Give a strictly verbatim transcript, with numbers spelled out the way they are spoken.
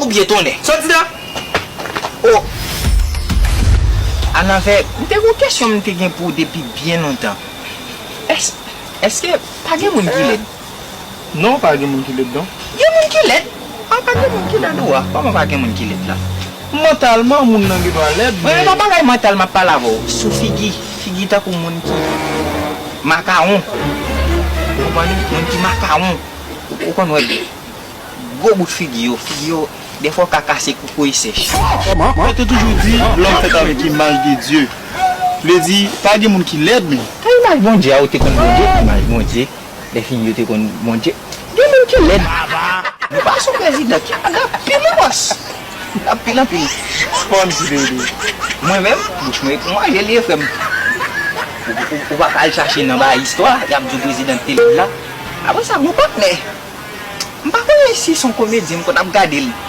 Ou byen tonnè. Sa w di la? O! Anafè, m te gon kesyon m te gen pou ou depi byen lontan. Èske, èske pa gen moun ki lèd? Non, pa gen moun ki lèd, non. Gen moun ki lèd? A, pa gen moun ki lèd ou a? Kòman pa gen moun ki lèd la? Mantalman, moun nan gen dwa lèd, men. Mwen, men pa bagay mantal m ap pale avè w. Sou figi. Figi tankou moun ki makawon. Ou konprann? Moun ki makawon. Ou, ou konn wè gwo bout figi yo. Figi yo, dèfwa w ka kase koukou e sèch. Mwen te toujou di, l'homme fait avec image de Dieu. Vle di, pa gen moun ki lèd, men. Ka imaj Bondye a, ou te konn Bondye, imaj Bondye. Lè fini yo te konn Bondye. Gen moun ki lèd. Nou pa sou prezidan ki lèd anpil wi bòs. Anpil, anpil. Sponsor. Mwen menm, bouch mwen e pou manje li ye frè m. Ou, ou, ou pa ka al chache nan ba istwa, y ap di w prezidan te lèd la. Apre sa, gon patnè. M pa konnen si se yon komedyen m konn ap gade l.